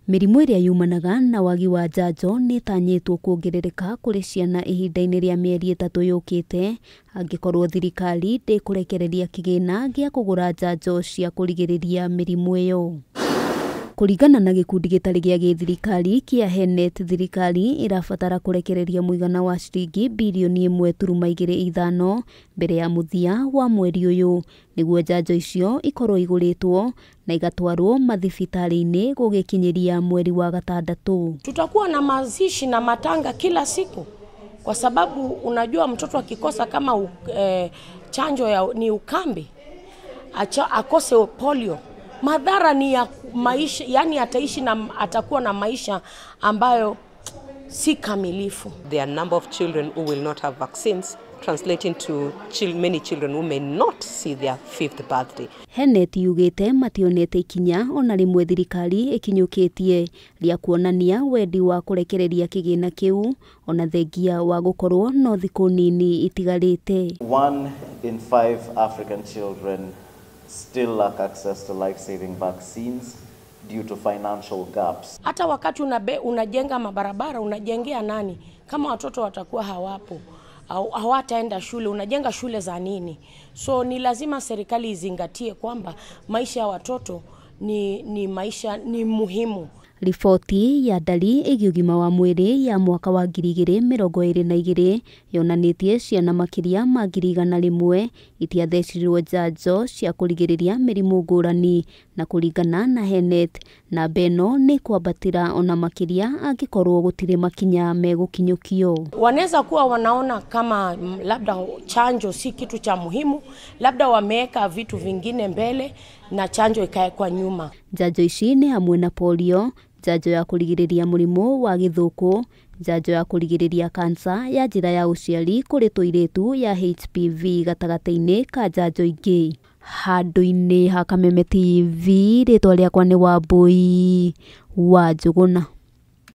Mĩrimũ ĩrĩa yumanaga na wagi wa njanjo nĩ ĩtanyĩtwo kuongerereka kũrĩ ciana ihinda-inĩ rĩa mĩeri 3 yũkĩte angĩkorwo thirikari ndĩkũrekereria kĩgĩna gĩa kũgũra njanjo cia kũrigĩrĩria mĩrimũ ĩyo. Kũringana na gĩkundi gĩtarĩ gĩa gĩthirikari kĩa Henet, thirikari ĩrabatara kũrekereria mũigana wa ciringi birioni 1.25 mbere ya mũthia wa mweri ũyũ nĩguo njanjo icio ikorwo igũrĩtwo na igatwarwo mathibitarĩ-inĩ gũgĩkinyĩria mweri wa 6. Tutakuwa na mazishi na matanga kila siku kwa sababu unajua mtoto akikosa kama chanjo ya ni ukambi, akose polio, madhara ni ya maisha, yani ataishi na atakuwa na maisha ambayo si kamilifu. There are a number of children who will not have vaccines, translating to many children who may not see their 5th birthday. Henet yugite mationete ikinya ona rimwe thirikari ikinyukitie ria kuonania wendi wa kurekereria kigina kiu ona thengia wa gukorwo no thiku nini itigarite. 1 in 5 African children still lack access to life-saving vaccines due to financial gaps. Hata wakati unajenga mabarabara, unajengea nani? Kama watoto watakuwa hawapo au hawataenda shule, unajenga shule za nini? So ni lazima serikali izingatie kwamba maisha ya watoto ni maisha ni muhimu. Riboti ya ndari ĩgiĩ ũgima wa mwĩrĩ ya mwaka wa 2022 yonanĩtie ciana makĩria ma 100,000 itiathecirwo njanjo cia kũrigĩrĩria mĩrimũ ngũrani, na kũringana na Henet namba ĩno nĩ kwambatĩra ona makĩria angĩkorwo gũtirĩ makinya megũkinyũkio. Wanaweza kuwa wanaona kama labda chanjo si kitu cha muhimu, labda wameweka vitu vingine mbele na chanjo ikaekwa nyuma. Njanjo ici nĩ hamwe na polio, njanjo ya kũrigĩrĩria mũrimũ wa gĩthũkũ, njanjo ya kũrigĩrĩria kansa ya njĩra ya ũciari kũrĩ tũirĩtu ya HPV gatagatĩ-inĩ ka njanjo ingĩ. Handũ-inĩ ha Kameme TV, rĩtwa rĩakwa nĩ Wambui wa Njũgũna.